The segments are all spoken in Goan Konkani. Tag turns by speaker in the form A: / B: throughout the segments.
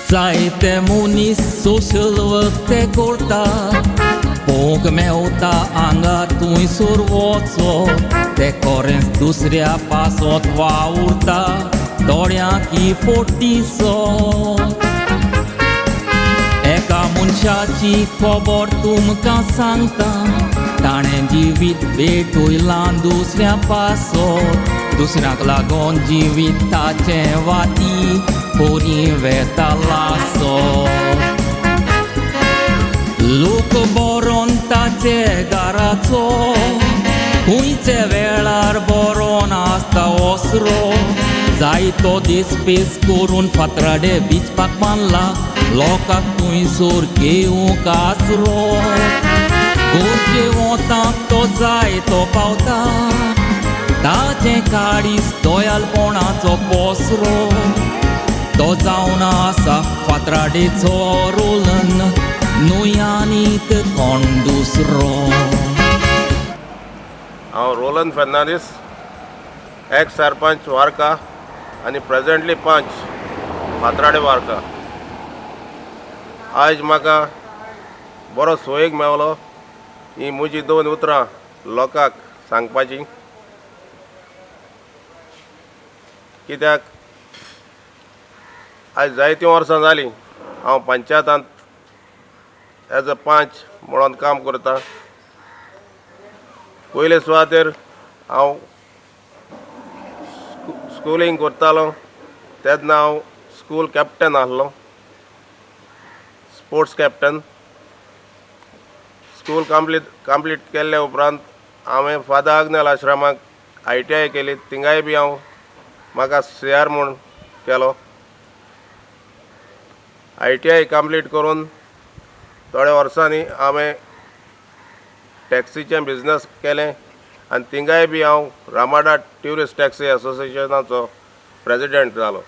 A: जायते मनीस सोशल वर्क ते करता, पोवंक मेवता हांगा थंयसर वचो, ते खरेंच दुसऱ्या पासत वावुरता, थोड्यांक ही फोटीसो. एका मनशाची खबर तुमकां सांगता, ताणें जिवीत भेटयलां दुसऱ्या पासत, दुसऱ्यांक लागून जिविताचें वाती पोरी वेता लासो. लोक बरोन ताचे घराचो, खंयचे वेळार बरोन आसता ओसरो, जायतो दीस पेस करून फातराडे विचपाक मानला, लोकांक थंयसर घेवंक आसरो. गरजे वताक तो जायतो पावता, ताचें काळीज दयालपणाचो पसरो, तो जावन आसा फातराडेचो रोलन, न्हय आनीक कोण दुसरो.
B: हांव रोलन फर्नांडीस, एक्स सरपंच वार्का आनी प्रेजेंटली पंच फातराडे वार्का. आयज म्हाका बरो सोयीक मेवलो ही म्हजी दोन उतरां लोकांक सांगपाची, कित्याक आयज जायतीं वर्सां जालीं हांव पंचायतांत एज अ पंच म्हणून काम करता. पयले सुवातेर हांव स्कुलींग करतालो तेन्ना हांव स्कूल कॅप्टन आसलो, स्पोर्ट्स कॅप्टन. स्कूल कंप्लीट केल्ले उपरांत हांवें फादर आग्नेल आश्रमाक ITI केली, थिंगाय बी हांव म्हाका CR म्हूण केलो. ITI complete करून थोड्या वर्सांनी हांवें टॅक्सीचें बिजनस केलें आनी थिंगाय बी हांव रामाडा ट्युरिस्ट टॅक्सी एसोसिएशनाचो प्रेजिडेंट जालो.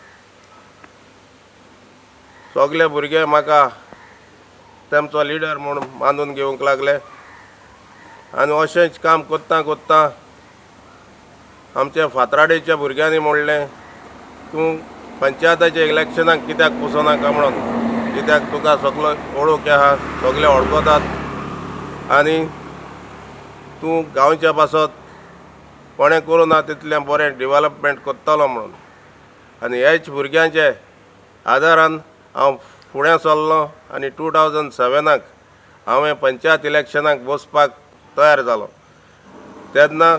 B: सगले भुरगे म्हाका तेमचो लिडर म्हूण मानून घेवंक लागले आनी अशेंच काम करता करता आमच्या फातराडेच्या भुरग्यांनी म्हणलें, तूं पंचायताच्या इलेक्शनाक कित्याक वचोनाका म्हणून, कित्याक तुका सगलो वळख आहा, सगले वळखतात आनी तूं गांवच्या पासत कोणें करूं ना तितलें बरें डिवॅलपमेंट करतलो म्हणून. आनी ह्याच भुरग्यांचे आदारान हांव फुडें सरलो आनी 2007 हांवें पंचायत इलेक्शनाक बसपाक तयार जालो. तेन्ना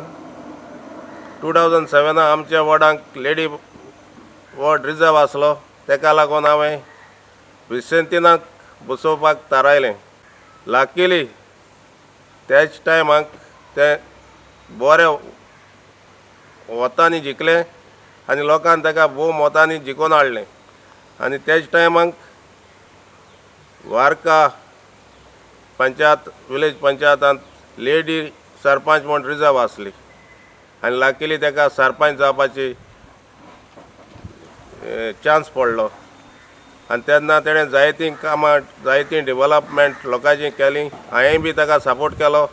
B: 2007 आमच्या वॉर्डांक लेडी वॉर्ड रिजर्व आसलो, तेका लागून हांवें विसेंतिनाक बसोवपाक थारायलें. लाकिली त्याच टायमाक ते बरे वोतांनी जिखले आनी लोकान ताका भोव मतांनी जिखून हाडलें. आनी त्याच टायमाक वार्का पंचायत विलेज पंचायतांत लेडी सरपंच म्हूण रिजर्व आसली आनी लाकिली ताका सरपंच जावपाची चान्स पडलो. आनी तेन्ना तेणें जायतीं कामां जायतीं डिवॅलपमेंट लोकांची केलीं, हांवें बी ताका सपोर्ट केलो.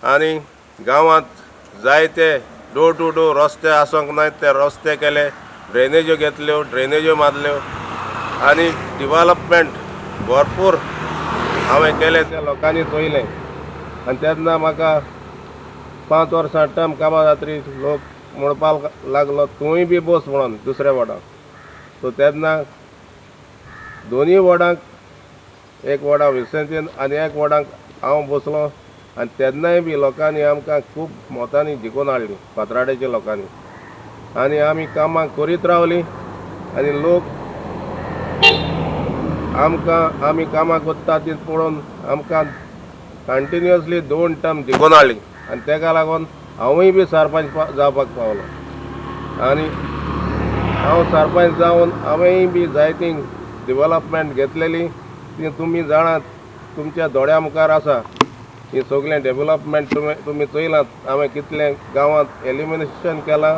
B: आनी गांवांत जायते डोर टू डोर रस्ते आसूंक नाय ते रस्ते केले, ड्रेनेज्यो घेतल्यो, ड्रेनेज्यो मारल्यो आनी डिवॅलपमेंट भरपूर हांवें केलें, तें लोकांनी चोयलें. आनी तेन्ना म्हाका 5 वर्सां टर्म काबार जातरी लोक म्हणपाक लागलो तूंय बी बस म्हणून दुसऱ्या वॉर्डाक. सो तेन्ना दोनूय वॉर्डांक, एक वॉर्डाक विसेंतीन आनी एक वॉर्डाक हांव बसलो आनी तेन्नाय बी लोकांनी आमकां खूब मतांनी जिखून हाडली फातराड्याच्या लोकांनी. आनी आमी कामां करीत रावलीं आनी लोक आमकां आमी कामां करता ती पळोवन आमकां कंटिन्युअसली 2 टर्म जिखून हाडली आनी तेका लागून हांवूय बी सरपंच जावपाक पावलो. आनी हांव सरपंच जावन हांवेंय बी जायतीं डिवॅलपमेंट घेतलेली ती तुमी जाणात, तुमच्या दोळ्या मुखार आसा. ही सगळें डेवलपमेंट तुमी चोयलात, हांवें कितलें गांवांत एलिमिनेशन केलां,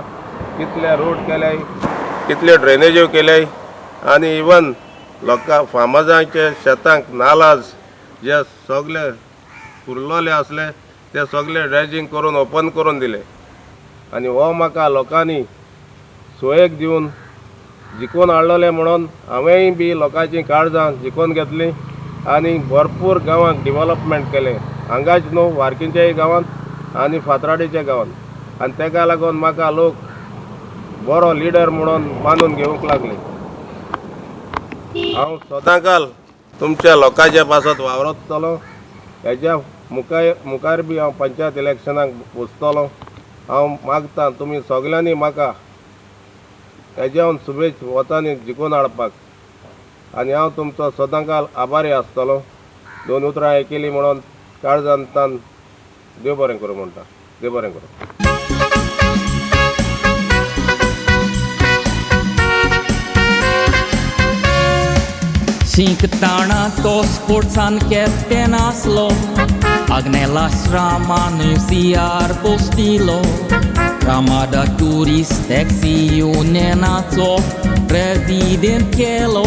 B: कितले रोड केले, कितले ड्रेनेज्यो केले आनी इवन लोकां फार्मर्सांचे शेतांक नालाज जे सगळे पुरलोले आसले ते सगळे ड्रेजींग करून ओपन करून दिले. आनी हो म्हाका लोकांनी सोयेक दिवन जिखून हाडलेले म्हणून हांवेंय बी लोकांची काळजां जिखून घेतली आनी भरपूर गांवांक डिवलपमेंट केलें, हांगाच न्हू वार्कीच्याय गांवांत आनी फातराडीच्या गांवांत. आनी ताका लागून म्हाका लोक बरो लिडर म्हणून मानून घेवंक लागले. हांव सदांकाल तुमच्या लोकांच्या पासत वावरतलो. हेज्या मुखार बी हांव पंचायत इलेक्शनाक वचतलो. हांव मागता तुमी सगल्यांनी म्हाका हेज्यावन शुभेच्छ वतांनी जिखून हाडपाक आनी हांव तुमचो सदांकाल आभारी आसतलो. दोन उतरां आयकलीं म्हणून काळजांतल्यान देव बरें करूं म्हणटा. देव बरें करूं.
A: शिंकताणा तो स्पोर्ट्सान कॅप्टन आसलो, आग्नेला श्रामान सी आर पोस्टिलो, रामादा ट्युरिस्ट टॅक्सी युनियनाचो प्रेजिडेंट केलो.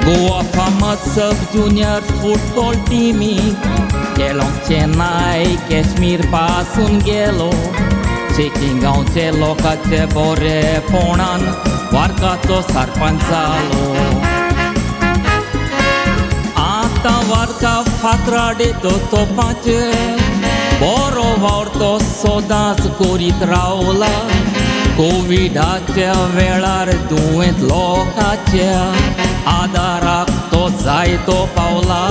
A: गोवा फामाद सब ज्युनियर फुटबॉल टिमीक केलोंक चेन्नय काश्मीर पासून गेलो. चेकिंग गांवचे लोकांचे बरेपणान वार्काचो सरपंच जालो. आतां वार्का फातराडे तोपाचे बरो वावर तो सदांच करीत रावला. कोविडाच्या वेळार दुयेंत लोकांच्या आदाराक तो जायतो पावला.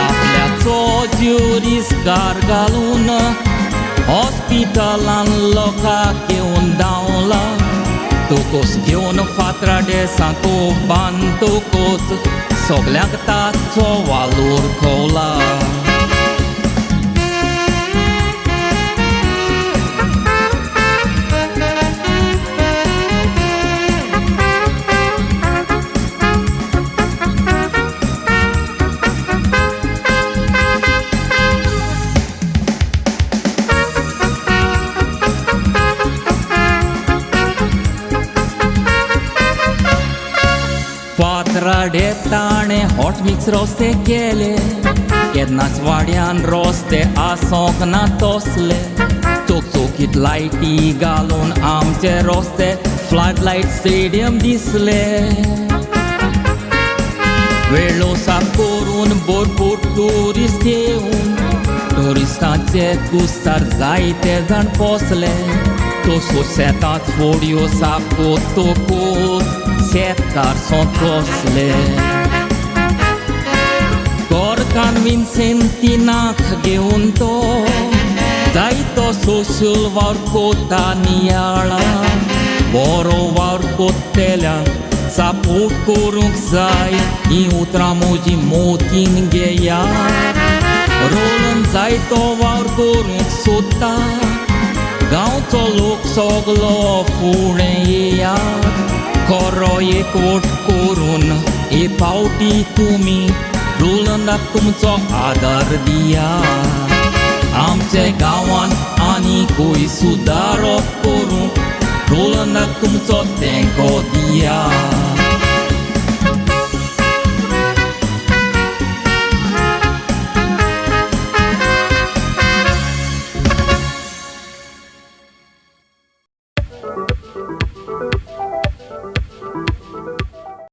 A: आपल्याचो जीव रिस्कार घालून हॉस्पिटलान लोकांक घेवन धांवला. तुकोस घेवन फातराडे सांको बांदतकूच सगल्यांक ताचो वालोर खोवला. फातराडे ताणें हॉट मिक्स रस्ते केले, केन्नाच वाड्यान रस्ते आसोंक ना तसले. चकचकीत लायटी घालून आमचे रस्ते फ्लड लायट स्टेडियम दिसले. वेळो साफ करून भरपूर ट्युरिस्ट येवन ट्युरिस्टांचे कुस्तार जायते जाण पोसले. तसो शेतांत फोडयो साफ कोत्तकूच शेतकार संतोसले. गोरकान विन्सेंतिनाक घेवन तो जायतो सोशल वावर कोता नियाळा. बरो वावर कोत्तेल्यांक सपोर्ट करूंक जाय हीं उतरां म्हजी मोतीन घेया. रोलन जायतो वावर करूंक सोदता, गांवचो लोक सगलो फुडें येयात. खरो एकवट करून हे फावटी तुमी रोलनाक तुमचो आदार दिया. आमच्या गांवांत आनीकूय सुदारप करूंक रोलनाक तुमचो तेंको दिया.